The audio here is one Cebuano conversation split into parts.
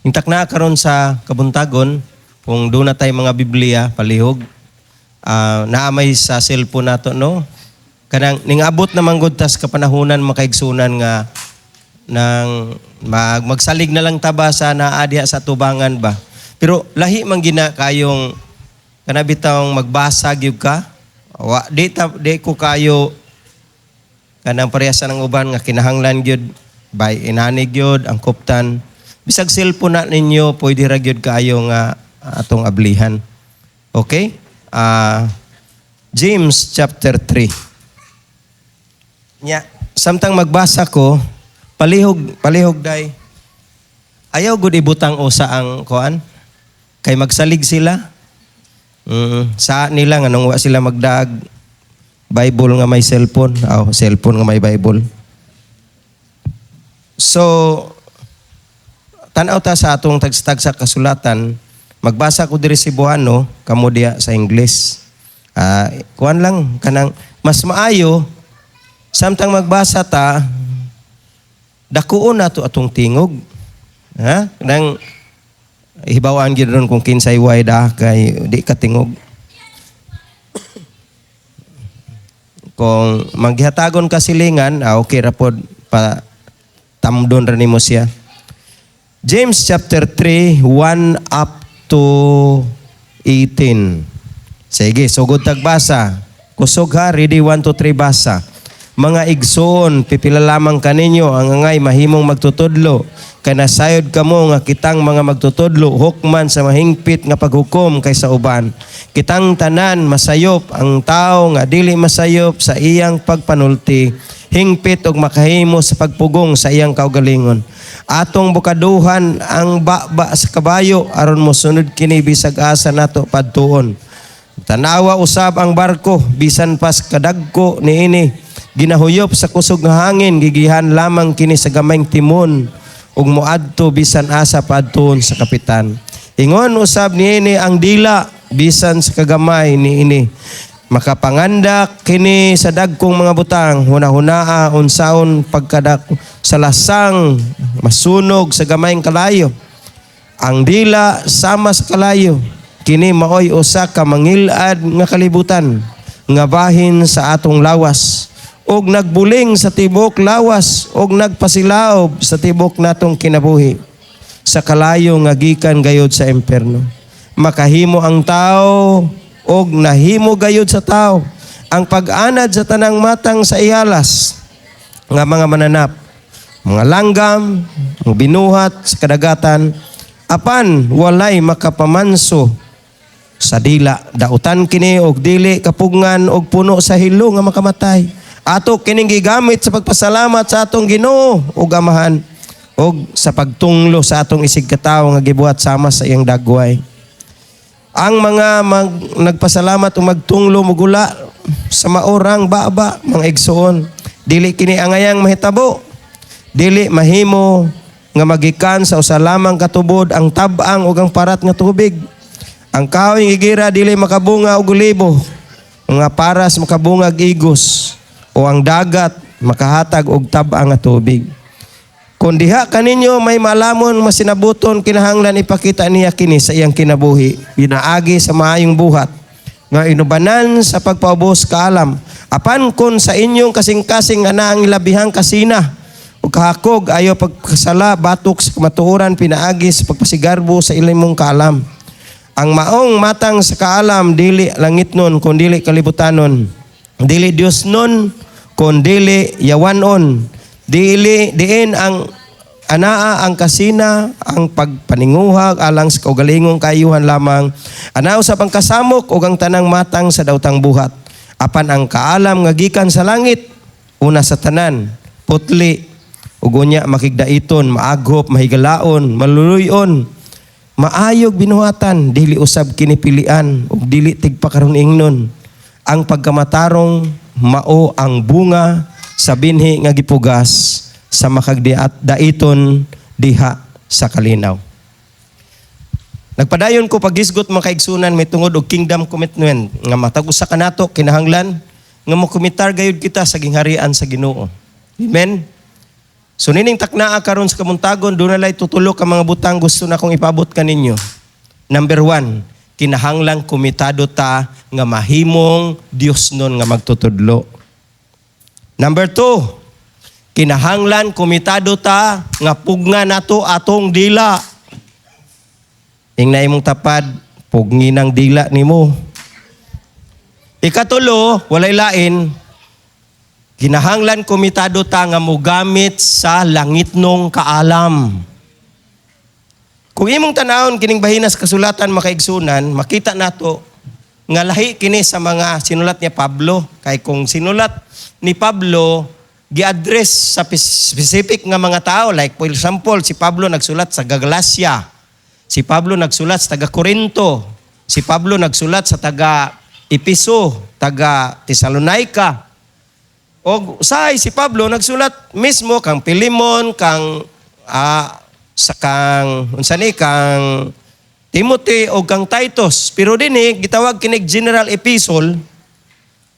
Intak na karon sa kabuntagon, kung duna tay mga Biblia, palihog. Naa may sa cellphone nato, no? Kanang ningabot naman gud tas kapanahunan, makaigsunan, nga nang magsalig na lang ta ba sa naa diha sa tubangan ba. Pero lahi man gina kayong kana bitawng magbasa gyud ka. Wa di ta, di ko kayo kanang parehas sa ng uban nga kinahanglan gyud by inani gyud ang kuptan. Bisag cellphone na ninyo, pwede ra gyud kaayo nga atong ablihan. Okay? James chapter 3. Nya, samtang magbasa ko, palihog palihog day. Ayaw gud ibutang usa ang kuan kay magsalig sila. Sa nila nganong wa sila magdag Bible nga may cellphone. Aw, cellphone nga may Bible. So, tanaw ta sa atong tagsa kasulatan, magbasa ko diri Cebuano, kamo diya sa English. Kuan lang kanang mas maayo samtang magbasa ta, dakuon nato atong tingog. Ha? Nang hibawaan gid ron kung kinsay way da kay di ka tingog. Kung manggihatagon ka silingan, okay ra pod, pa tamdon ra nimo siya. James chapter 3, 1 up to 18. Sige, sugod tagbasa. Kusog ha, ready, 1, 2, 3, basa. Mga igsoon, pipila lamang kaninyo ang angay mahimong magtutudlo. Kay nasayod kamo nga kitang mga magtutudlo hukman sa mahingpit nga paghukom kaysa uban. Kitang tanan masayop, ang tao nga dili masayop sa iyang pagpanulti, hingpit og makahimo sa pagpugong sa iyang kaugalingon. Atong bukaduhan ang baba sa kabayo aron mosunod kini bisag asa nato padtuon. Tanawa usab ang barko, bisan pas kadagko niini, ginahuyop sa kusog nga hangin, gigihan lamang kini sa gamayng timon ug moadto bisan asa padtuon sa kapitan. Ingon usab niini ang dila, bisan sa kagamay niini, makapangandak kini sa dagkong mga butang. Hunahunaa unsaon pagkadak sa lasang masunog sa gamayng kalayo. Ang dila sama sa kalayo. Kini maoy usa ka mangilad nga kalibutan nga bahin sa atong lawas og nagbuling sa tibok lawas og nagpasilaob sa tibok natong kinabuhi sa kalayo nga gikan gayod sa imperno. Makahimo ang tao og nahimo gayod sa tao ang pag-anad sa tanang matang sa ihalas nga mga mananap, mga langgam, mga binuhat sa kadagatan, apan walay makapamanso sa dila. Dautan kini og dili kapugngan og puno sa hilo nga makamatay. Ato kining gigamit sa pagpasalamat sa atong Ginoo ug Amahan ug sa pagtunglo sa atong isig katawo nga gibuhat sama sa iyang dagway. Ang mga nagpasalamat o magtunglo mugula sa maorang baba, mga igsoon. Dili kini angayang mahitabo. Dili mahimo nga magikan sa usa lamang katubod ang tab-ang ug ang parat nga tubig. Ang kahoy nga higera dili makabunga og olibo, nga paras makabungag igos, o ang dagat makahatag og tab-ang nga tubig. Kung diha kaninyo may malamon masinabuton, kinahanglan ipakita niya kini sa iyang kinabuhi pinaagi sa maayong buhat nga inubanan sa pagpaubos kaalam. Apan kung sa inyong kasing-kasing ana ang ilabihang kasina ug kahakog, ayo pagkasala batok sa kamatuoran pinaagi sa pagpasigarbo sa ilimong kaalam. Ang maong matang sa kaalam dili langitnon kun dili kalibutanon. Dili Dios nun kun dili yawanon. Dili diin ang anaa ang kasina, ang pagpaninguhag alang sa kaugalingong kaayuhan lamang. Anaa usab ang kasamok ug ang tanang matang sa daotang buhat. Apan ang kaalam nga gikan sa langit, una sa tanan, putli, ug unya makigdaiton, maaghop, mahigalaon, maluluyon, maayog binuhatan, dili usab kinipilian ug dili tigpakaron ingnon. Ang pagkamatarong mao ang bunga sa binhi nga gipugas sa makagdiat daiton diha sa kalinaw. Nagpadayon ko paghisgot, mga kaigsunan, may tungod og kingdom commitment nga matag usa kanato kinahanglan nga mokomitar gayud kita sa gingharian sa Ginoo. Amen. So nining taknaa karon sa kabuntagon, duna lay tutulo ka mga butang gusto na kong ipabot kaninyo. Number 1, kinahanglang komitado ta nga mahimong Diosnon nga magtutudlo. Number 2, kinahanglan komitado ta nga pugna nato atong dila. Ingna imong tapad, pugni ng dila nimo. Ikatulo, walay lain, kinahanglan komitado ta nga mogamit sa langitnong kaalam. Kung imong tanawon kining bahina sa kasulatan, mga kaigsunan, makita nato nga lahi kini sa mga sinulat ni Pablo. Kay kung sinulat ni Pablo, gi-address sa specific nga mga tao. Like for example, si Pablo nagsulat sa Galacia. Si Pablo nagsulat sa taga Corinto. Si Pablo nagsulat sa taga Episo, taga Thessalonica. Og usahay si Pablo nagsulat mismo kang Pilimon, kang sa kang unsa ni, kang Timothy o kang Titus. Pero dinhi gitawag kinig general epistle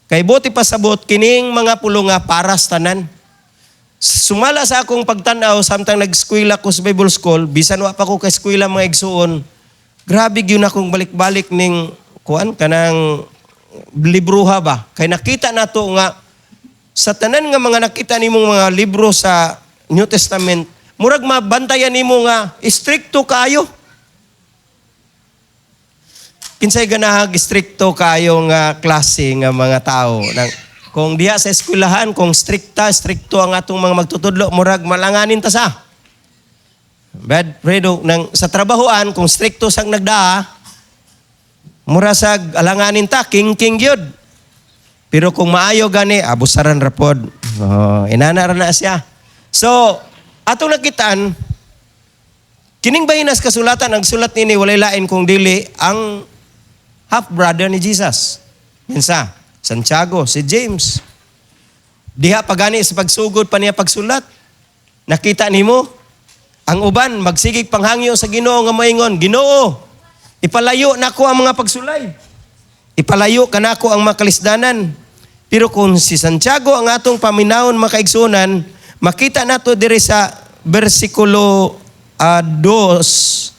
kay buot ipasabot kining mga pulong nga para sa tanan. Sumala sa akong pagtan-aw samtang nag-eskwela ko sa Bible School, bisan wa pa ko ka eskwela, mga igsuon, grabe gyud akong balik-balik ning kuan, kanang libroha ba. Kay nakita nato nga sa tanan nga mga nakita nimong mga libro sa New Testament, murag mabantayan nimo nga istrikto kaayo. Kinsay ganahag istrikto kaayo nga klase nga mga tao? Nang, kung diha sa eskwelahan, kung strikta, strikto ang atong mga magtutudlo, murag malanganin ta sa. Bad Fredo, nang sa trabahoan, kung strikto sang nagdaa, mura sag alanganin ta, king king gyud. Pero kung maayo gani, abusaran ra pod. Oh, inana ra na siya. So, atong nakitaan, kining bahinas kasulatan, ang sulat nini walay lain kung dili ang half-brother ni Jesus. Kinsa? Santiago, si James. Diha pa gani sa pagsugod pa niya pagsulat. Nakita nimo ang uban magsigig panghangyo sa Ginoo nga moingon, "Ginoo, ipalayo nako ang mga pagsulay. Ipalayo kanako ang mga kalisdanan." Pero kung si Santiago ang atong paminawon, mga kaigsunan, makita nato diri sa bersikulo 2,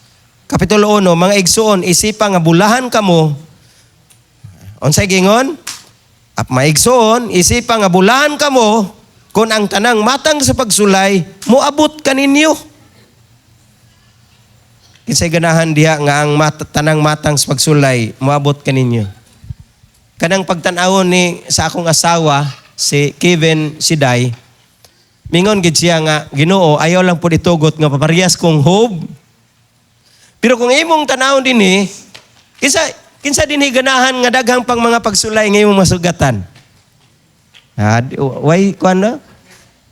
kapitulo 1, "Mga igsuon, isipa nga bulahan kamo." Unsay gingon? "At maigsoon, isipa nga bulahan kamo kung ang tanang matang sa pagsulay moabot kaninyo." Kinsay ganahan diha nga ang tanang matang sa pagsulay moabot kaninyo? Kanang pagtan-awon ni sa akong asawa, si Kevin Siday, mingon gid siya nga, "Ginoo, ayaw lang pud itugot nga paparehas kong Job." Pero kung imong tanawon dinhi, kinsa dinhi ganahan nga daghang pang mga pagsulay nga imong masugatan? Ah, way kuan na?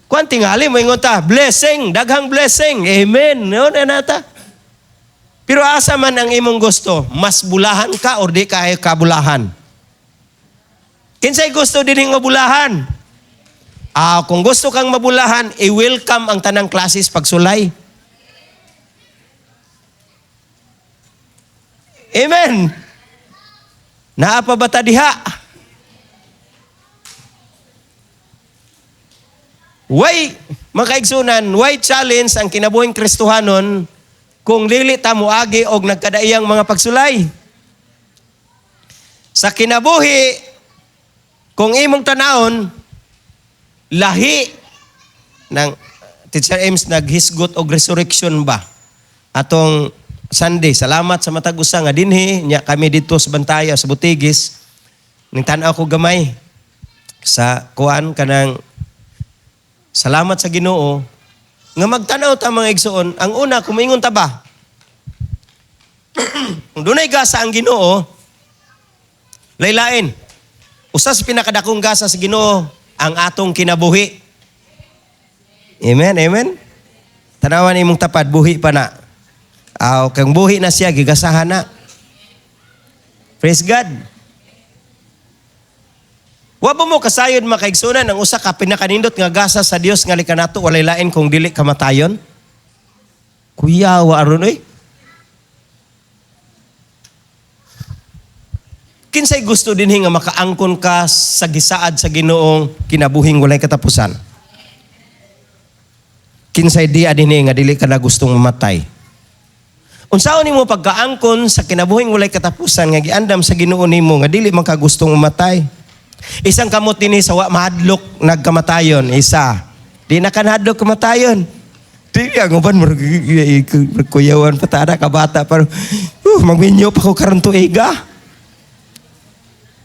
Kuan tingali mo ingon ta, blessing, daghang blessing. Amen. No na nata. Pero asa man ang imong gusto, mas bulahan ka or di ka kabulahan? Kinsay gusto dinhi nga bulahan? Ah, kung gusto kang mabulahan, i-welcome ang tanang klases pagsulay. Amen. Naa pa ba ta diha? Way, mga kaigsunan, way challenge ang kinabuhing Kristohanon kung dili ta moagi og nagkadaiyang mga pagsulay. Sa kinabuhi, kung imong tanawon, lahi ng Teacher Ames naghisgot og resurrection ba? Atong Sunday, salamat sa matag usa nga dinhi nya kami dito sa Bantaya sa Butigis. Ning tan-aw ko gamay sa kuan kanang salamat sa Ginoo nga magtan-aw ta, mga igsoon. Ang una, kumingon ta ba? Kung dunay gasa ang Ginoo, laylain. Usa sa pinakadakong gasa sa Ginoo ang atong kinabuhi. Amen, amen. Tanawan imong tapad, buhi pa na. Aw, kang buhi na siya, gigasahan na. Praise God. Wa ba mo kasayod, mga kaigsunan, ang usa ka pinakanindot nga gasa sa Dios nga kanato walay lain kung dili kamatayon? Kuya, wa aron oy. Kinsay gusto dinhi nga makaangkon ka sa gisaad sa Ginoong kinabuhing walay katapusan? Kinsay di adini nga dili ka na gustong mamatay? Unsaon nimo pagkaangkon sa kinabuhing walay katapusan nga giandam sa Ginoo nimo nga dili man ka gustong mamatay? Isang kamot dinhi sa wa mahadlok nagkamatayon, isa. Di na ka nahadlok kamatayon. Di ang uban murag kuyawan pa ta ka bata pero magminyo pa ko karon tuiga.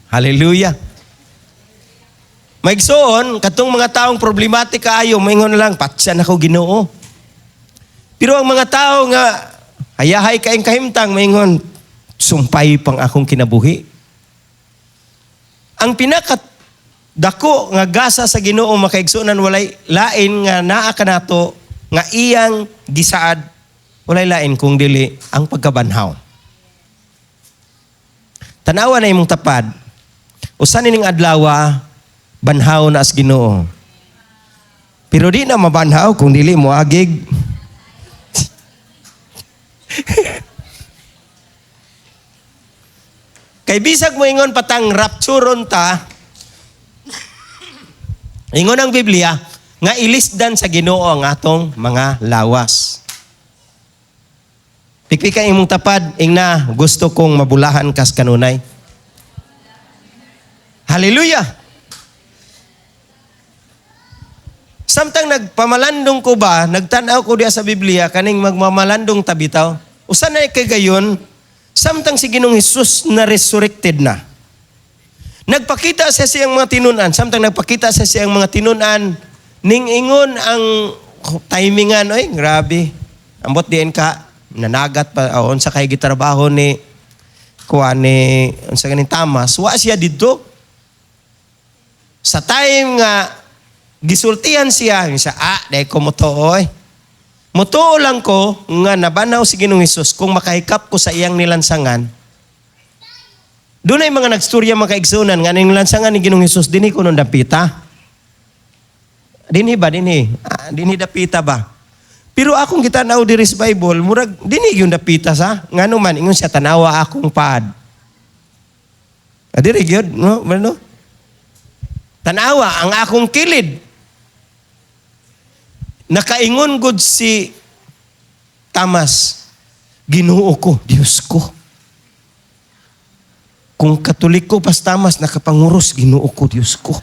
Hallelujah. Maigsoon, katong mga taong problematic kaayo, maingon na lang, "Patyan ako, Ginoo." Pero ang mga tao nga hayahay kaayong kahimtang, maingon, "Sumpay pang akong kinabuhi." Ang pinaka dako nga gasa sa Ginoo, makaigsuonan, walay lain nga naa kanato nga iyang gisaad, walay lain kung dili ang pagkabanhaw. Tanawa na imong tapad. Usa nining adlaw, banhaw na as Ginoo. Pero di na mabanhaw kung dili mo agig. Kay bisag mo ingon patang rapturon ta, ingon ang Biblia nga ilisdan sa Ginoo ang atong mga lawas. Pikpika imong tapad, ingna, "Gusto kong mabulahan kas kanunay." Hallelujah! Samtang nagpamalandong ko ba, nagtanaw ko diya sa Biblia, kaning magmamalandong tabitaw. Usa na kay gayon, samtang si Ginoong Hesus na resurrected na. Nagpakita siya siyang mga tinunan. Samtang nagpakita siya siyang mga tinunan, ning ingon ang timingan, oy, grabe. Ambot diin ka, nanagat pa, oh, unsa kay gitrabaho ni kuan ni unsa ganing Tamas, wa siya didto. Sa time nga gisultihan siya, siya, "Ah, dahil ko motuo oy. Mutuo lang ko nga nabanhaw si Ginoong Hesus kung makahikap ko sa iyang nilansangan." Doon ay mga nagstorya, mga kaigsunan, nga ning nilansangan ni Ginoong Hesus dinhi kuno dapita. Dinhi ba dinhi? Ah, dinhi dapita ba? Pero akong gitanaw diri sa Bible, murag dinhi yung dapita sa. Ngano man ingon siya, "Tanawa akong pad." Ah, diri gyud, no? Ano? "Tanawa ang akong kilid." Nakaingon gud si Tamas, "Ginoo ko, Diyos ko." Kung Katoliko pas Tamas, nakapanguros, "Ginoo ko, Diyos ko."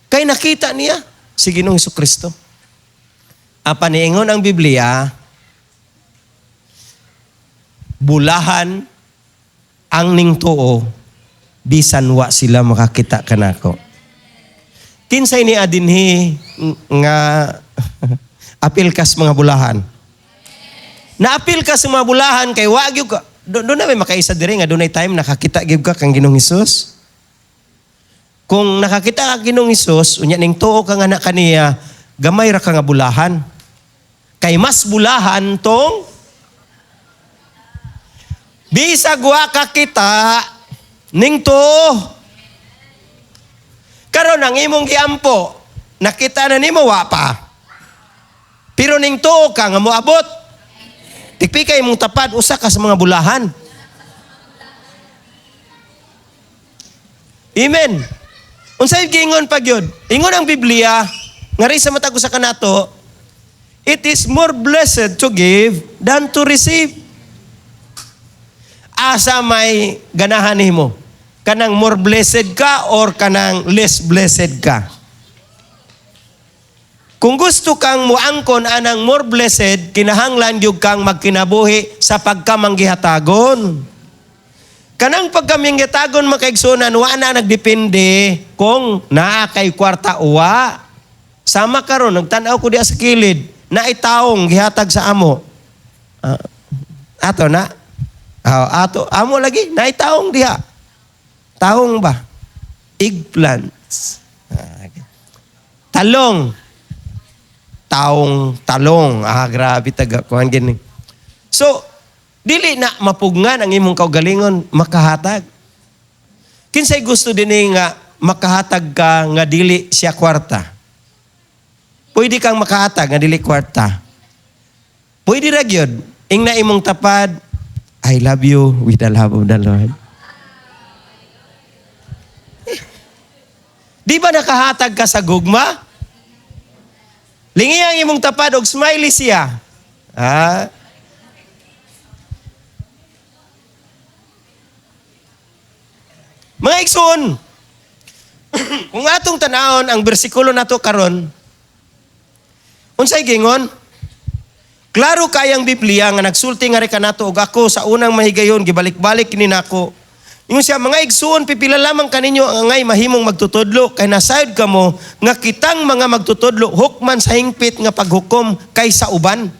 Kay nakita niya si Ginoong Kristo. Apan niingon ang Biblia, bulahan ang ning tuo bisan wa sila makakita kanako. Kinsay ni adinhi nga apil kas mga bulahan? Naapil ka sa mga bulahan kay wa gyud ka. Do na may makaisa diri nga dunay time nakakita gyud ka kang Ginoong Hesus. Kung nakakita ka Ginoong Hesus, unya ning tuo ka nga na kaniya, gamay ra ka nga bulahan. Kay mas bulahan tong bisag wa ka kita ning tuo. Karon ang imong giampo, nakita na nimo wa pa. Pero ning tuo ka nga moabot. Tikpika imong tapad, usa ka sa mga bulahan. Amen. Unsay giingon pa gyud? Ingon ang Biblia, ngari sa matag usa kanato, it is more blessed to give than to receive. Asa may ganahan nimo? Kanang more blessed ka or kanang less blessed ka? Kung gusto kang muangkon anang more blessed, kinahanglan gyud kang magkinabuhi sa pagkamanggihatagon. Kanang pagkamanggihatagon, makaigsunan, wa na nagdepende kung naa kay kwarta o wa. Sama karon, nagtan-aw ko diya sa kilid, naay taong gihatag sa amo. Ato na. Ato amo lagi, naay taong diha. Taong ba? Eggplants. Talong. Taong talong. Ah, grabe taga kuan gini. So, dili na mapugngan ang imong kaugalingon makahatag. Kinsay gusto dinhi nga makahatag ka nga dili siya kwarta? Pwede kang makahatag nga dili kwarta. Pwede ra gyud. Ingna imong tapad, "I love you with the love of the Lord." Di ba nakahatag ka sa gugma? Lingi ang imong tapad og smiley siya. Ah. Mga igsoon, kung atong tanawon ang bersikulo nato karon, unsay gingon? Klaro kayang Biblia nga nagsulti nga kanato og ako sa unang mahigayon gibalik-balik kini nako. Ingon siya, mga igsuon, pipila lamang kaninyo ang angay mahimong magtutudlo kay nasayod kamo nga kitang mga magtutudlo hukman sa hingpit nga paghukom kaysa uban.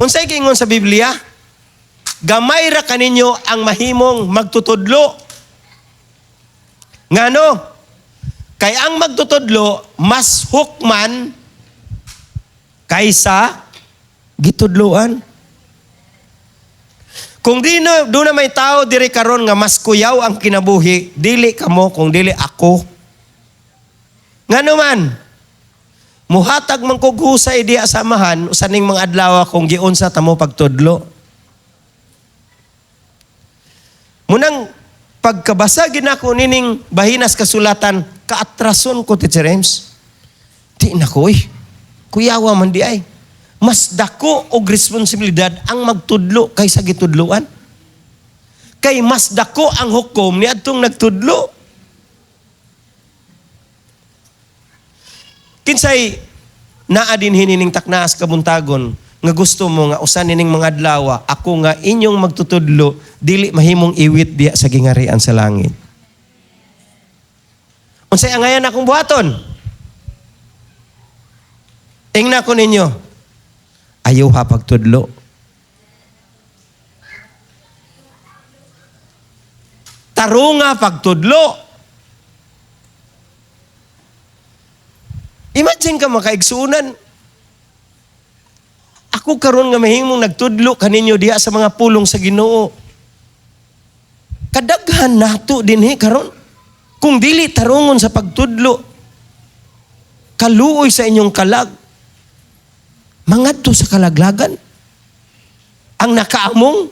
Unsay giingon sa Biblia? Gamay ra kaninyo ang mahimong magtutudlo. Ngano? Kay ang magtutudlo mas hukman kaysa gitudloan. Kung di na, doon na may tao diri karon nga mas kuyaw ang kinabuhi, dili kamo kung dili ako. Ngano man, muhatag man kog husay diya sa amahan usa ning mga adlaw kung giunsa tamo pagtudlo. Munang pagkabasa ginako nining bahinas kasulatan, kaatrason ko, Teacher Ems. Di na ko eh. Kuyawa man di ay. Mas dako og responsibilidad ang magtudlo kaysa gitudloan. Kay mas dako ang hukom ni adtong nagtudlo. Kinsay naa din hinining taknaas kabuntagon nga gusto mo nga usan nining mga adlaw ako nga inyong magtutudlo dili mahimong iwit diya sa gingarian sa langit. Unsay angayan akong buhaton? Tingnan ko ninyo. Ayaw ha pagtudlo. Tarunga pagtudlo. Imagine ka makaigsunan. Ako karon nga mahimong nagtudlo kaninyo diha sa mga pulong sa Ginoo. Kadaghan nato dinhi karon. Kung dili tarungon sa pagtudlo, kaluoy sa inyong kalag, mangadto sa kalaglagan. Ang nakaamong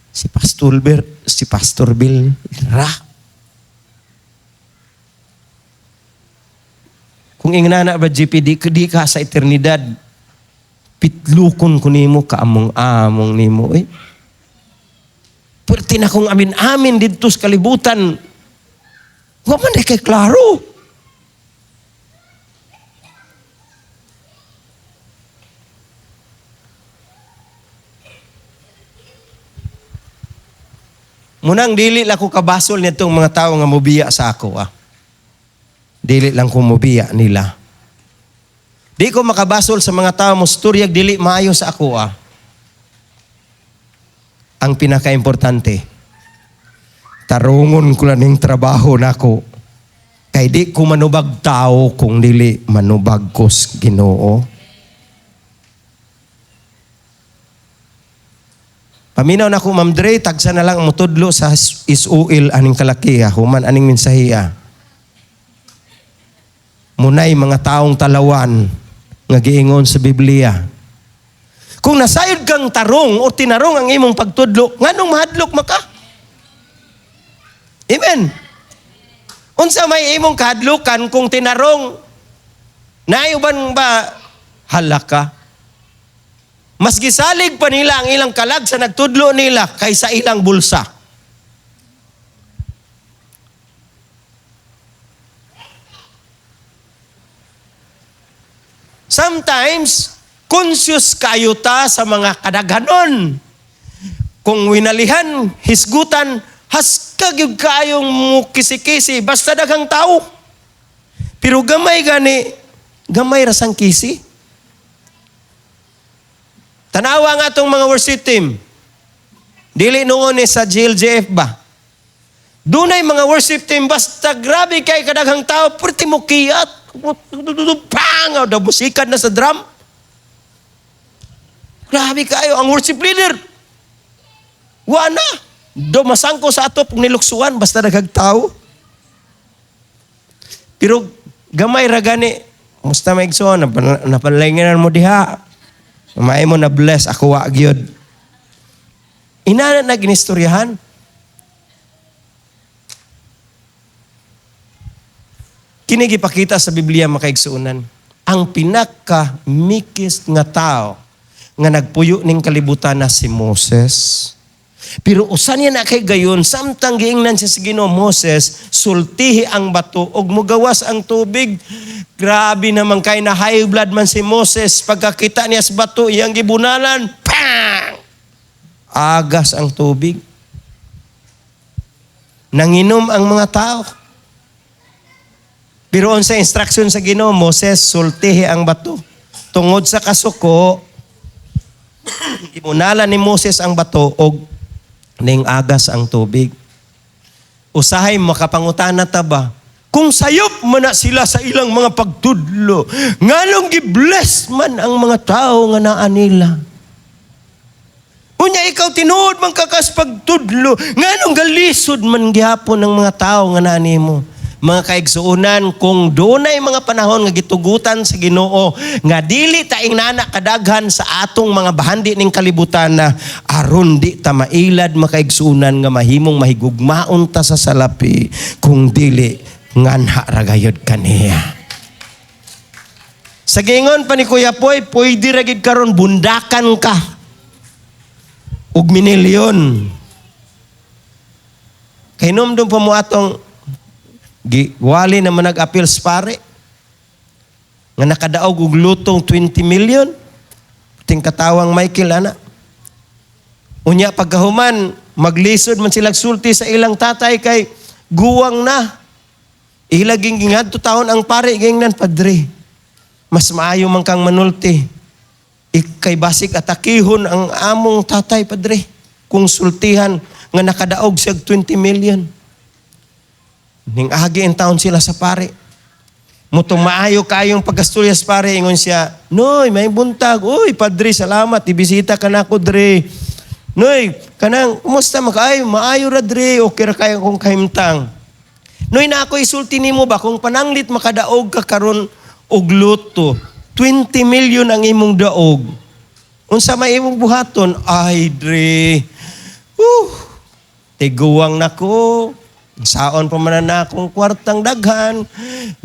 si Pastor Bill, si Pastor Bill ra. Kung ingnana ba GPD, di ka sa eternidad, pitlukon ko nimo kaamong-among nimo. Eh. Pwerte na kong amin-amin didto sa kalibutan. Wa man kay klaro. Munang dili lang ko kabasol nitong mga tao nga mobiya sa ako. Ah. Dili lang ko mobiya nila. Di ko makabasol sa mga tao mo storyag dili maayo sa ako. Ah. Ang pinakaimportante, tarungon ko lang ning trabaho nako. Kay di ko manubag tao kung dili manubag ko sa Ginoo. Paminaw na ko, Ma'am Dre, tagsa na lang ang mutudlo sa isuil aning kalakiha, human aning mensahiya. Munay mga taong talawan nga giingon sa Biblia. Kung nasayod kang tarong o tinarong ang imong pagtudlo, nganong mahadlok maka? Amen. Unsa may imong kahadlukan kung tinarong, naayuban ba halaka? Mas gisalig pa nila ang ilang kalag sa nagtudlo nila kaysa ilang bulsa. Sometimes, conscious kayo ta sa mga kadaghanon. Kung winalihan, hisgutan, haskag yung kayong mukisi-kisi, basta daghang tao. Pero gamay gani, gamay rasang kisi. Tanawa nga itong mga worship team. Dili noon ni sa GLJF ba? Dunay mga worship team, basta grabe kay kadaghang tao, pwerte mo kiyat. Pang! Dabusikan na sa drum. Grabe kayo, ang worship leader. Wa na. Dumasangko sa atop niluksuan, basta daghang tao. Pero gamay ra gani, musta maigsoon, napanlainganan mo diha. Mamay mo na bless, ako wa gyud. Inana na ginistoryahan. Kini gipakita sa Biblia, mga kaigsuonan. Ang pinaka meekest nga tao nga nagpuyo ning kalibutan na si Moses. Pero usa niya na kay gayon, samtang giingnan siya sa Ginoo, "Moses, sultihi ang bato ug mugawas ang tubig." Grabe naman kay na high blood man si Moses. Pagkakita niya sa bato, iyang gibunalan, pang! Agas ang tubig. Nanginom ang mga tao. Pero sa instruction sa Ginoo, "Moses, sultihi ang bato." Tungod sa kasuko, gibunalan ni Moses ang bato og ning agas ang tubig. Usahay makapangutana ta ba? Kung sayop man na sila sa ilang mga pagtudlo, nganong gi-bless man ang mga tao nga naa nila? Unya ikaw, tinuod man kakas pagtudlo, nganong galisod man gihapon ng mga tao nga naa nimo? Mga kaigsuonan, kung dunay mga panahon nga gitugutan sa Ginoo nga dili ta ingnana kadaghan sa atong mga bahandi ning kalibutan na aron di ta mailad, mga kaigsuonan, nga mahimong mahigugmaon ta sa salapi, kung dili nganha ra gayod kaniya. Sa giingon pa ni Kuya Poy, pwede ra gid karon bundakan ka ug minilyon. Kay numdum pa mo atong giwali naman nag-apil sa pare nga nakadaog og lotong 20 million ting katawang Michael ana. Unya pagkahuman, maglisod man silang sulti sa ilang tatay kay guwang na. Ilaging gingadto taon ang pare, gingnan, "Padre, mas maayo man kang manulti. Ikay basig atakihon ang among tatay, padre, kung sultihan nga nakadaog siya 20 million." Ning agi in taon sila sa pare. Mutong maayo kayong pagkastulyas pare, ingon siya, "Noy, may buntag. Uy, padre, salamat. Ibisita ka na ako, dre. Noy, kanang, kumusta man ka? Ay, maayo ra, dre. Okay ra kayo kong kahimtang. Noy, na ako isulti nimo ba, kung pananglit makadaog ka karon og lotto, 20 million ang imong daog. Unsa may imong buhaton?" "Ay, dre. Tiguwang nako. Saon pa man na akong kwartang daghan.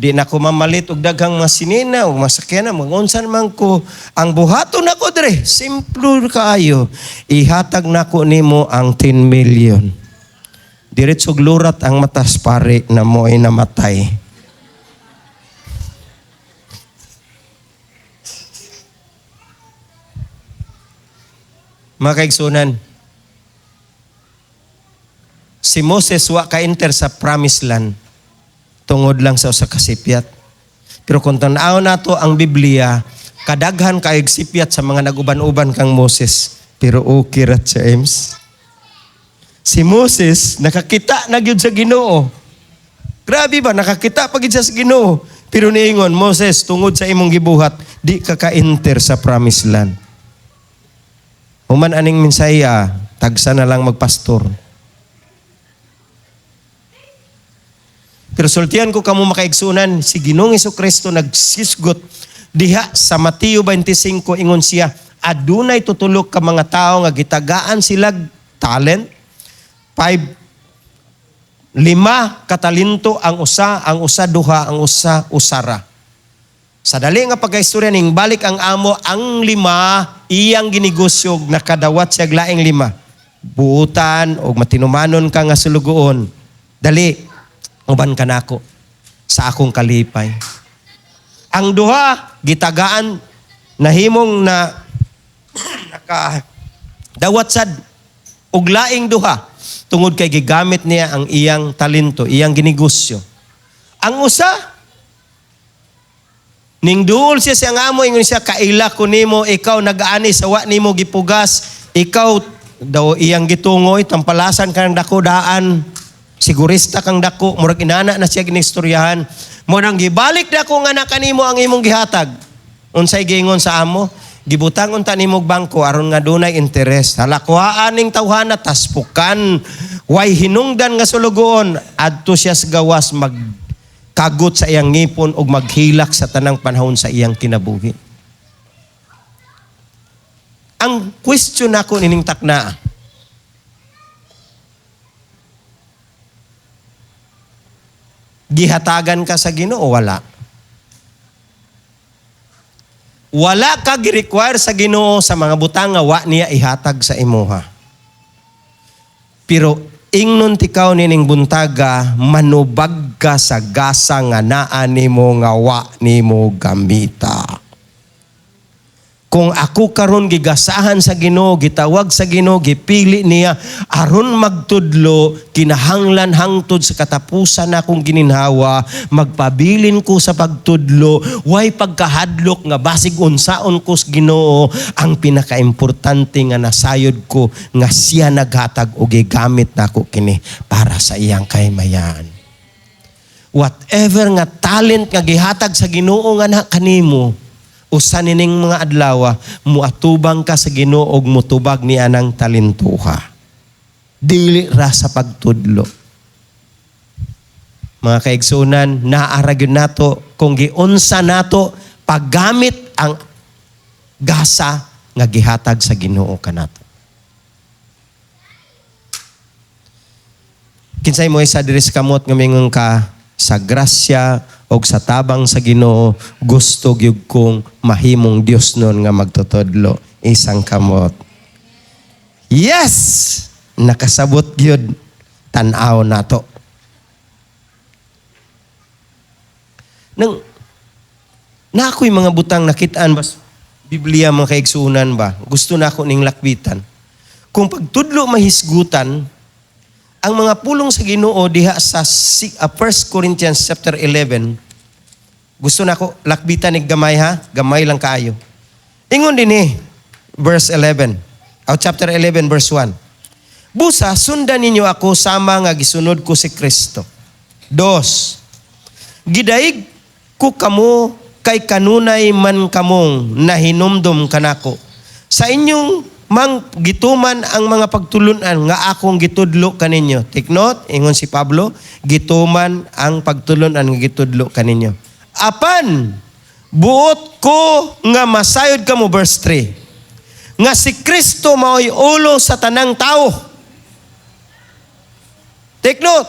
Di na ko mamalit og daghang mga sinina o masakyan, mga man ko. Ang buhaton nako, dre, simple kaayo. Ihatag nako nimo ang 10 million." Diretso lurat ang matas pare na mo'y namatay. Mga kaigsunan, si Moses wa ka-enter sa promised land tungod lang sa usa ka sipyat. Pero kung tan-aw nato ang Biblia, kadaghan kayog sipyat sa mga naguban-uban kang Moses. Pero okay ra siya, Ems. Si Moses nakakita na gyud sa Ginoo. Grabe ba, nakakita pa gyud siya sa Ginoo. Pero niingon, "Moses, tungod sa imong gibuhat, di ka ka-enter sa promised land." Human aning minsaya, tagsa na lang magpastor. Pero sultian ko kamo, makaigsunan, si Ginoong Kristo nagsisgot diha sa Mateo 25, ingon siya, adunay tutulok ka mga tao nga gitagaan sila talent, five, lima katalento ang usa duha, ang usa usara. Sa dali nga pagkaistorya, ning balik ang amo, ang lima iyang ginegosyo, nakadawat siya laing lima. "Buutan o matinumanon ka nga sulugoon. Dali, uban ka nako sa akong kalipay." Ang duha gitagaan, nahimong na naka dawat sad og laing duha tungod kay gigamit niya ang iyang talento, iyang ginegosyo. Ang usa, ning duol siya sa amo, ingon siya, "Kaila ko nimo, ikaw nagaani sa wa nimo gipugas, ikaw daw iyang gitungoy, tampalasan kang dako daan, sigurista kang dako," murag inana na siya ginistoryahan. "Mo nang gibalik dako nga na kanimo ang imong gihatag." Unsay giingon sa amo? "Gibutang unta nimo og bangko aron nga dunay interes. Hala, kuhaan ning tawhana, taspukan. Way hinungdan nga sulugoon." Adto siya sa gawas, mag kagot sa iyang ngipon ug maghilak sa tanang panahon sa iyang kinabuhi. Ang question nako nining takna, Gihatagan ka sa Ginoo, wala? Wala ka gi-require sa Ginoo sa mga butang nga wa niya ihatag sa imuha. Pero ingnon tikaw nining buntaga, manubag ka sa gasa nga naa nimo nga wa nimo gamita. Kung ako karon gigasahan sa Ginoo, gitawag sa Ginoo, gipili niya aron magtudlo, kinahanglan hangtod sa katapusan akong gininhawa, magpabilin ko sa pagtudlo, way pagkahadlok nga basig unsaon ko sa Ginoo. Ang pinakaimportante nga nasayod ko nga siya naghatag og gigamit nako kini para sa iyang kahimayan. Whatever nga talent nga gihatag sa Ginoo nga na kanimo, usa nining mga adlaw, muatubang ka sa Ginoo og mutubag ni anang talentuha. Dili ra sa pagtudlo. Mga kaigsunan, naa ra gyud nato kung giunsa nato paggamit ang gasa nga gihatag sa Ginoo kanato. Kinsay mo isa diri sa kamot nga mingon ka sa grasya og sa tabang sa Ginoo, gusto gyud kong mahimong Dios nun nga magtutudlo? Isang kamot. Yes! Nakasabot gyud tan-aw nato. Nang na ako'y mga butang nakitaan ba sa Biblia, mga kaigsunan ba? Gusto na ako ning lakbitan. Kung pagtudlo mahisgutan, ang mga pulong sa Ginoo diha sa 1 Corinthians chapter 11, gusto na ako lakbitan ni gamay ha, gamay lang kaayo. Ingon din eh, verse 11, o chapter 11 verse 1. Busa, sundan ninyo ako sama nga gisunod ko si Kristo. Dos, gidaig ko kamo kay kanunay man kamong nahinumdum kanako. Sa inyong mang gituman ang mga pagtulunan nga akong gitudlo kaninyo. Take note, ingon si Pablo, gituman ang pagtulunan nga gitudlo kaninyo. Apan, buot ko nga masayod kamo, verse 3, nga si Kristo mao'y ulo sa tanang tao. Take note,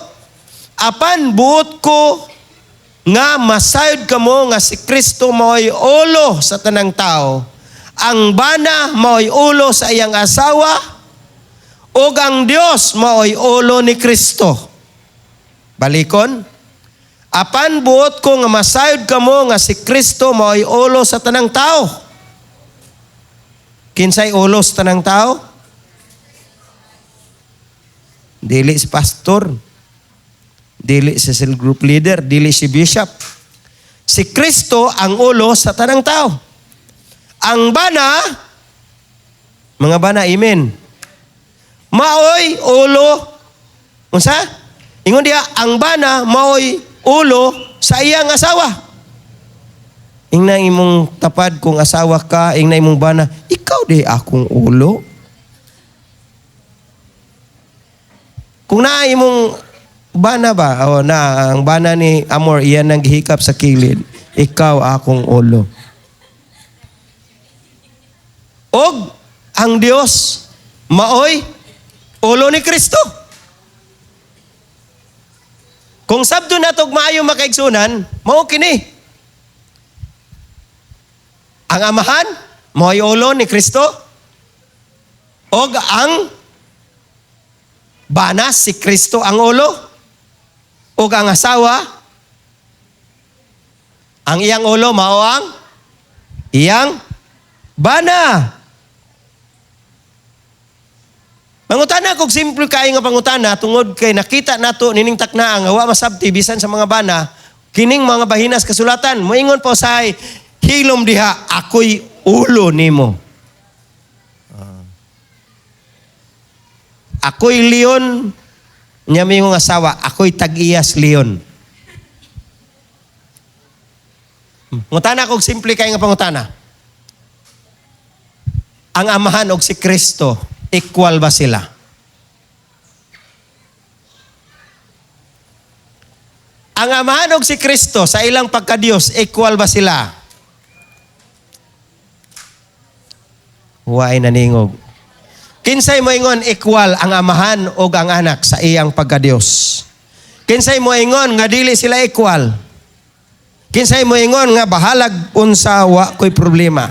apan buot ko nga masayod kamo nga si Kristo mao'y ulo sa tanang tao. Ang bana mao'y ulo sa iyang asawa, ug ang Dios mao'y ulo ni Kristo. Balikon. Apan buot ko nga masayod kamo nga si Kristo mao'y ulo sa tanang tao. Kinsay ulo sa tanang tao? Dili si pastor, dili si cell group leader, dili si bishop. Si Kristo ang ulo sa tanang tao. Ang bana, mga bana, amen. Maoy ulo, unsa? Ingon diha, ang bana maoy ulo sa iyang asawa. Ingna imong tapad kung asawa ka, ingna imong bana, ikaw di akong ulo. Kung naa imong bana ba, o na ang bana ni Amor, iyan ang gihikap sa kilid, ikaw akong ulo. Og ang Dios maoy ulo ni Kristo. Kung sabto natog maayo makaigsunan, mao kini. Ang amahan maoy ulo ni Kristo, og ang bana si Kristo ang ulo, og ang asawa ang iyang ulo mao ang iyang bana. Mangutana kog simple kaayo nga pangutana tungod kay nakita nato nining takna nga wa masabti bisan sa mga bana kining mga bahinas kasulatan. Moingon pa usahay hilom diha, ako'y ulo nimo. Ako'y leon, nya mingong asawa, ako'y tag-iyas leon. Ngutana kog simple kaayo nga pangutana. Ang amahan og si Kristo, equal ba sila? Ang amahan og si Kristo sa ilang pagkadiyos, equal ba sila? Huwag naningog. Kinsay moingon equal ang amahan og ang anak sa iyang pagkadiyos? Kinsay moingon nga dili sila equal? Kinsay moingon nga bahalag unsa, wa ko'y problema?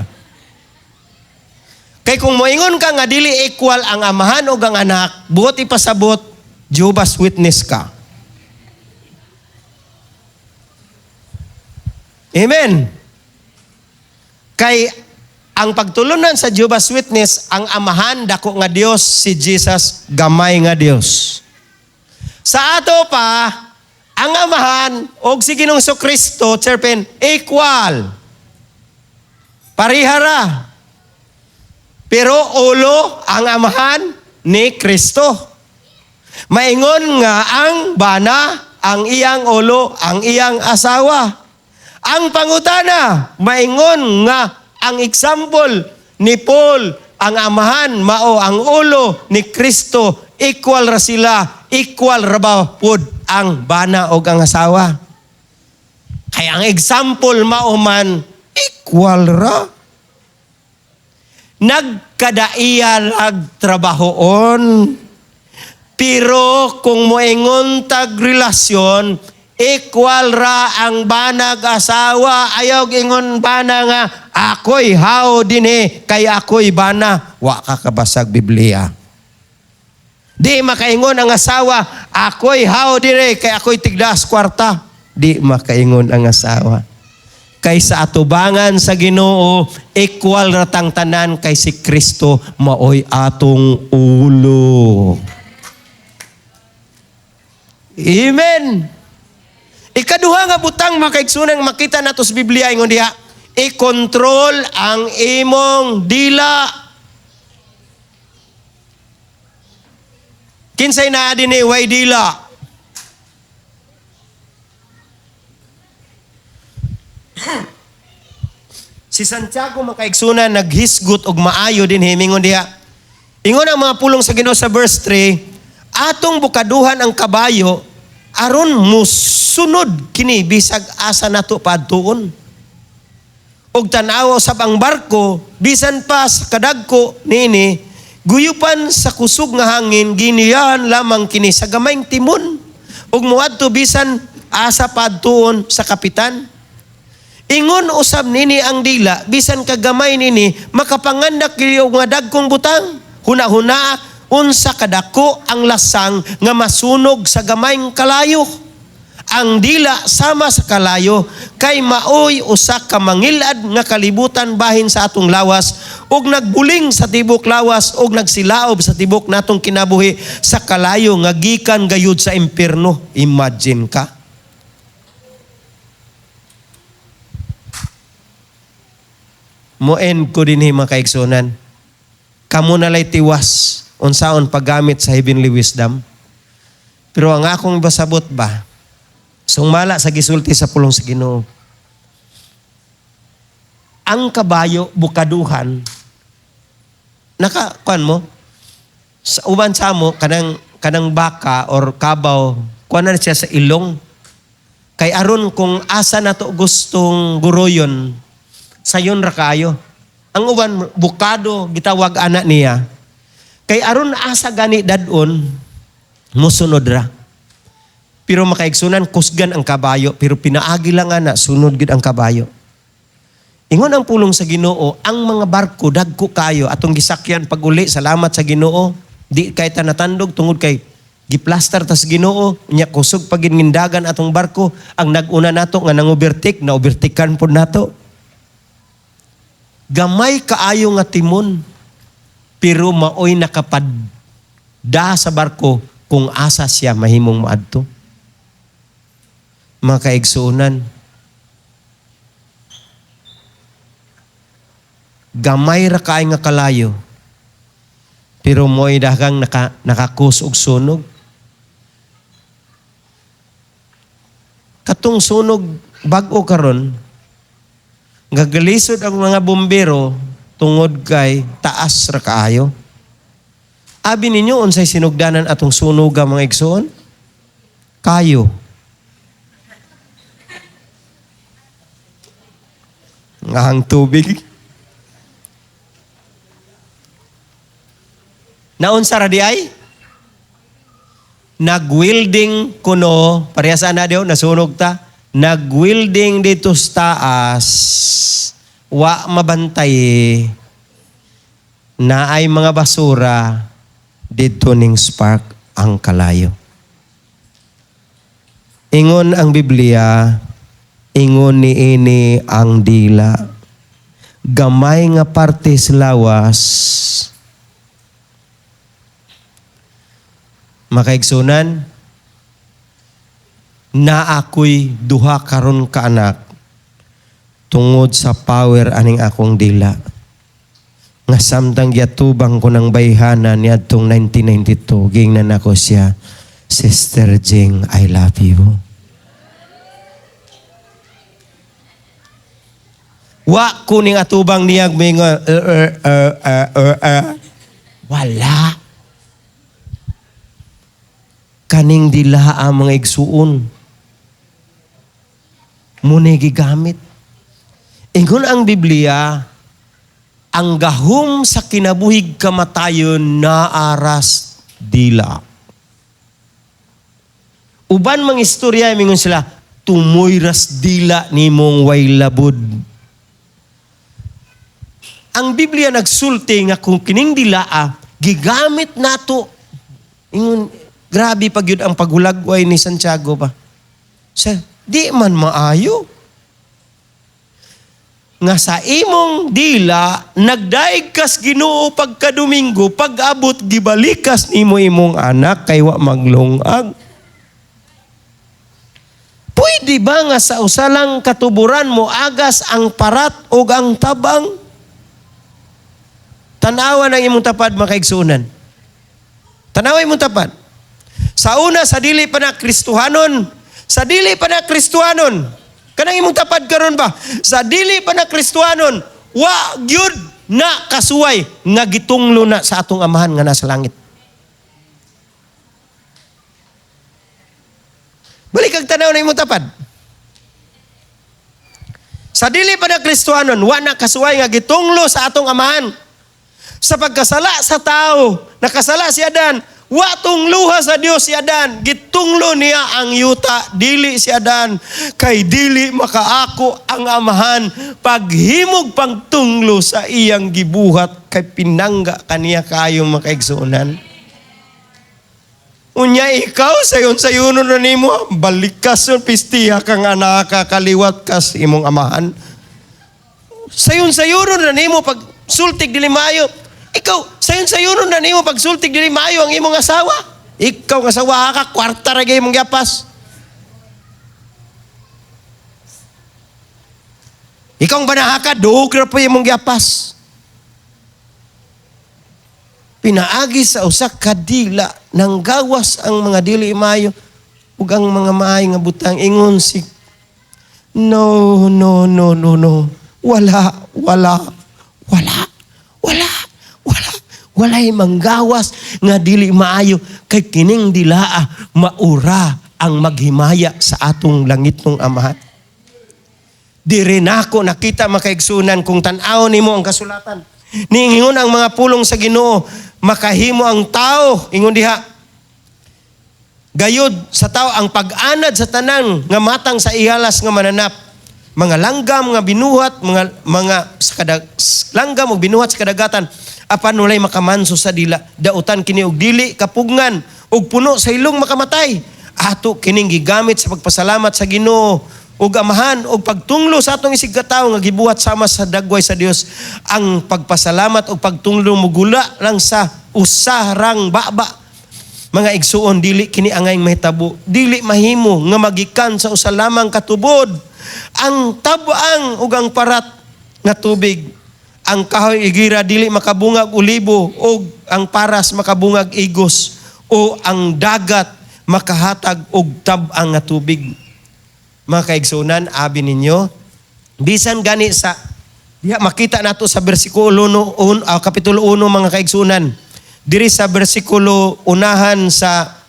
Kay kung moingon ka nga dili equal ang amahan o ang anak, buot ipasabot, Jehovah's Witness ka. Amen. Kay ang pagtulunan sa Jehovah's Witness, ang amahan dako nga Dios, si Jesus gamay nga Dios. Sa ato pa, ang amahan og si Ginoong Kristo, Chairpen, equal. Parihara. Pero ulo ang amahan ni Kristo. Maingon nga ang bana, ang iyang ulo, ang iyang asawa. Ang pangutana, maingon nga ang example ni Paul, ang amahan mao ang ulo ni Kristo, equal ra sila, equal ra ba pud ang bana og ang asawa? Kaya ang example mao man, equal ra. Nagkadaiya trabahoon. Pero kung moingon tag relasyon, equal ra ang banag asawa. Ayaw ingon bana nga, "Ako'y how dinhi kay ako'y bana." Wa ka kabasag Biblia. Di makaingon ang asawa, "Ako'y how dinhi kay ako'y tigdas kwarta." Di makaingon ang asawa. Kay sa atubangan sa Ginoo, equal ra tang tanan kay si Kristo maoy atong ulo. Amen. Ikaduha nga butang, mga kaigsunan, makita nato sa Biblia, ingon diha, i-control ang imong dila. Kinsay naa dinhi way dila? Si Santiago, mga kaigsunan, naghisgot og maayo dinhi, mingon diha. Ingon ang mga pulong sa Ginoo sa verse 3, atong bukaduhan ang kabayo aron musunod kini bisag asa nato padtuon. Og tan-awa usab ang barko, bisan pa sa kadagko niini, guyupan sa kusog nga hangin, giniyahan lamang kini sa gamayng timon ug moadto bisan asa padtuon sa kapitan. Ingon usab nini ang dila, bisan kagamay nini, makapangandak kini og nga dagkong butang. Huna-huna unsa kadako ang lasang nga masunog sa gamayng kalayo. Ang dila sama sa kalayo kay maoy usa ka mangilad nga kalibutan bahin sa atong lawas ug nagbuling sa tibok lawas ug nagsilaob sa tibok natong kinabuhi sa kalayo nga gikan gayud sa impierno. Imagine ka. Mo-end ko dinhi, mga kaigsunan. Kamo na lay tiwas unsaon paggamit sa heavenly wisdom. Pero ang akong basabot ba, sumala sa gisulti sa pulong sa Ginoo. Ang kabayo bukaduhan, naka kuan mo sa uban sa mo kanang baka or kabaw, kuan na siya sa ilong. Kay aron kung asa nato gustong guroyon, sayon ra kaayo. Ang uban bukado gitawag ana niya. Kay aron asa gani dadon, musunod ra. Pero makaigsunan, kusgan ang kabayo, pero pinaagi lang ana, sunod gid ang kabayo. Ingon ang pulong sa Ginoo, ang mga barko dagko kayo atong gisakyan pag-uli, salamat sa Ginoo. Di kay ta natandog tungod kay giplastar tas Ginoo, nya kusog pag gingindagan atong barko. Ang nag-una nato nga nangobertik, na overtakean pod nato. Gamay kaayo nga timon, pero maoy nakapadda sa barko kung asa siya mahimong moadto. Mga kaigsuonan, gamay ra kaay nga kalayo, pero mo'y daghang nakakus og sunog. Katong sunog bag-o karon, gagalisod ang mga bumbero tungod kay taas ra kaayo. Abi ninyo unsay sinugdanan atong sunog mga igsoon? Kayo. Ngahang tubig. Naunsa ra di ay? Nag-welding kuno, pareha sa na diyo, nasunog ta. Nag-welding dito sa taas, wa mabantay, naay mga basura, dito ning spark ang kalayo. Ingon ang Biblia, ingon ni ini ang dila. Gamay nga parte sa lawas, makaigsunan, na ako'y duha karon ka anak tungod sa power aning akong dila. Nga samtang giatubang ko ng bayhana niadtong 1992, gingnan ako siya, "Sister Jing, I love you." Wa ko ning atubang niyag mingon, Wala. Kaning dila ang mga igsuon. Muna gigamit. Ingon ang Biblia, ang gahom sa kinabuhig kamatayon naaras dila. Uban mga istorya, mingon sila, tumoy ras dila nimong way labod. Ang Biblia nagsulti nga kung kining dilaa, gigamit nato. Ingon, grabe pag yun ang paghulagway ni Santiago pa. Sa, di man maayo. Nga sa imong dila, nagdaig kas Ginoo pagka-Domingo, pag-abot gibalikas nimo imong anak kay wa maglungag. Pwede ba nga sa usalang katuburan mo agas ang parat o ang tabang? Tanawa ng imong tapad, makaigsunan. Tanawa imong tapad. Sa una, sa dili pa na Kristohanon. Sa dili pa na Kristohanon. Kanang imong tapad karon ba? Sa dili pa na Kristohanon, wa gyud na kasuway nga gitunglo na sa atong amahan nga nasa langit. Balik ang tanaw na imong tapad. Sa dili pa na Kristohanon, wa na kasuway nga gitunglo sa atong amahan. Sa pagkasala sa tao, nakasala si Adan, wa tungluha sa Dios si Adan, gitunglo niya ang yuta, dili si Adan, kay dili makaako ang amahan, paghimog pangtunglo sa iyang gibuhat, kay pinangga kaniya kayo, makaigsuonan. Unya ikaw, sayon sayunon na nimo, balikas yung pistiha kang anaka, kaliwat kas imong amahan. Sayon sayunon na nimo pag sultig dili maayo. Ikaw, sayon sayunon na nimo pag sultig dili maayo ang imong asawa. Ikaw nga asawa ka, kwarta ra gyud imong giapas. Ikaw ang banaha ka, duhog ra po imong giapas. Pinaagi sa usa ka dila nang gawas ang mga dili maayo ug ang mga maayo nga butang. Ingon si no, no, no, no, no. Wala, wala, wala, wala, wala. Walay manggawas nga dili maayo kay kining dilaa maura ang maghimaya sa atong langitnong amahan. Diri nako nakita, makaigsunan, kung tan-aw nimo ang kasulatan. Niingon ang mga pulong sa Ginoo, makahimo ang tao, ingon diha. Gayod sa tao ang pag-anad sa tanan nga matang sa ihalas nga mananap. Mga langgam nga binuhat, mga sa langgam og binuhat sa kadagatan, apan walay makamanso sa dila. Dautan kini og dili kapugngan ug puno sa ilong makamatay. Ato kining gigamit sa pagpasalamat sa Ginoo ug amahan ug pagtunglo sa atong isigkatawo nga gibuhat sama sa dagway sa Dios. Ang pagpasalamat ug pagtunglo mugula lang sa usarang baba. Mga igsuon, dili kini angay mahitabo, dili mahimo nga magikan sa usa lamang katubod ang tab-ang ug ang parat nga tubig. Ang kahoy igira dili makabungag olibo ug ang paras makabungag igos o ang dagat makahatag og tab-ang nga tubig. Mga kaigsunan, abi ninyo, bisan gani sa diha makita nato sa bersikulo 1, kapitulo 1, mga kaigsunan. Diri sa bersikulo unahan sa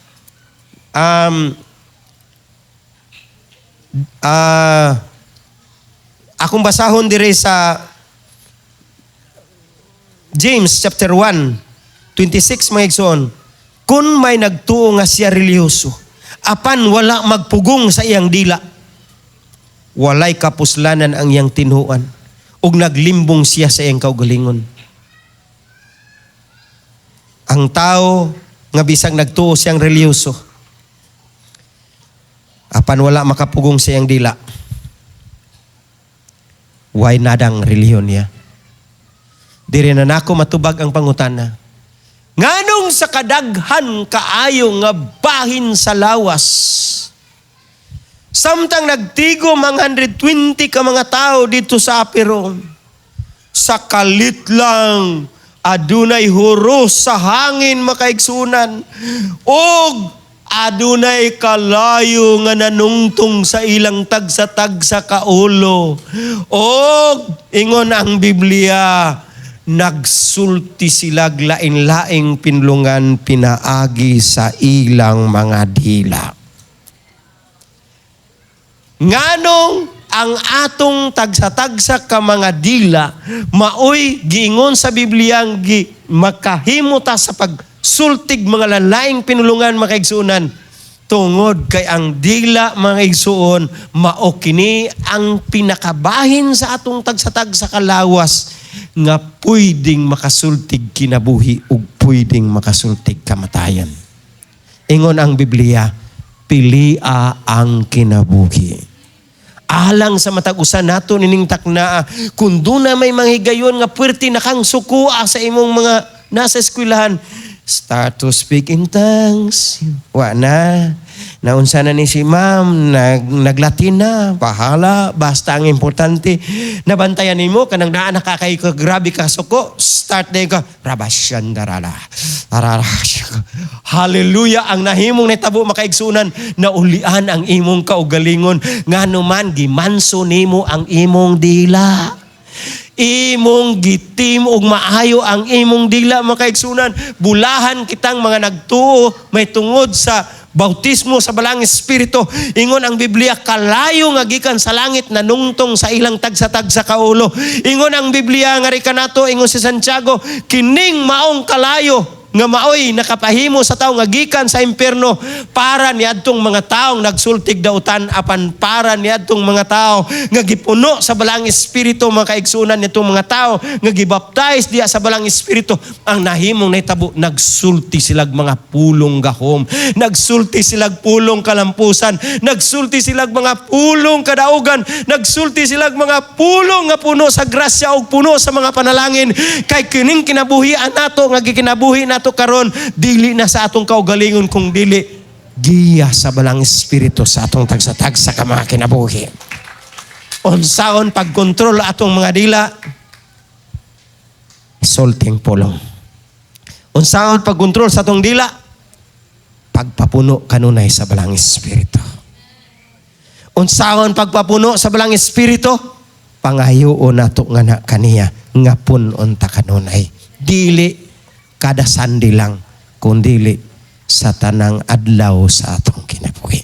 akong basahon diri sa James chapter 1, 26, mga igsoon. Kung may nagtuo nga siya relihiyoso, apan wala magpugong sa iyang dila, walay kapuslanan ang iyang tinuan, ug naglimbong siya sa iyang kaugalingon. Ang tao nga bisag nagtuo siyang relihiyoso, apan wala makapugong sa iyang dila, way nadang relihiyon niya. Diri na nako matubag ang pangutana. Nganong sa kadaghan kaayo nga bahin sa lawas, samtang nagtigom ang 120 ka mga tao dito sa upper room, sa kalit lang adunay huros sa hangin, makaigsunan, og adunay kalayo nga nanungtong sa ilang tagsa-tagsa kaulo, og ingon ang Biblia, nagsulti sila lain-laing pinulungan pinaagi sa ilang mga dila. Nganong ang atong tagsa-tagsa ka mga dila maoy giingon sa Biblia gi makahimo ta sa pagsultig mga lalaing pinulungan, makaigsuonan? Tungod kay ang dila, mga igsuon, mao kini ang pinakabahin sa atong tagsa-tagsa kalawas nga pwedeng makasultig kinabuhi ug pwedeng makasultig kamatayan. Ingon ang Biblia, pilia ang kinabuhi. Alang sa matag usa nato nining taknaa, kung duna may mga higayon nga puwerte na kang sukua sa imong mga nasa eskwelahan, start to speak in tongues. Wa na. Naunsa na ni si ma'am, naglatin na, bahala, basta ang importante, nabantayan nimo kanang naa nakakay ka, grabe ka suko, start na ka, rabasyandarala, arara. Hallelujah, ang nahimong nitabo, makaigsunan, naulian ang imong kaugalingon, ngano man, gimanso nimo ang imong dila. Imong gitim og maayo ang imong dila, makaigsunan. Bulahan kitang mga nagtuo may tungod sa bautismo sa Balaang Espiritu. Ingon ang Biblia, kalayo nga gikan sa langit nanungtong sa ilang tagsa-tagsa kaulo. Ingon ang Biblia nga ri kanato, ingon si Santiago, kining maong kalayo nga maoy nakapahimo sa tao nga gikan sa impyerno para niadtong mga taong nagsultig dautan, apan para niadtong mga tao nga gipuno sa Balaang Espiritu, mga kaigsunan, nitong mga tao nga gibaptize diya sa Balaang Espiritu. Ang nahimong nahitabo, nagsulti silag mga pulong gahom, nagsulti silag pulong kalampusan, nagsulti silag mga pulong kadaugan, nagsulti silag mga pulong nga puno sa grasya ug puno sa mga panalangin, kay kining kinabuhian nato nga gikinabuhi nato karon, dili na sa atong kaugalingon kung dili giya sa Balaang Espiritu sa atong tagsa-tagsa ka mga kinabuhi. Unsaon pagkontrol atong mga dila? Sulting pulong. Unsaon pagkontrol sa atong dila? Pagpapuno kanunay sa Balaang Espiritu. Unsaon pagpapuno sa Balaang Espiritu? Pangayoon nato nga na kaniya nga pun-on ta kanunay. Dili kada Sunday lang, kundili sa tanang adlaw sa atong kinabuhi.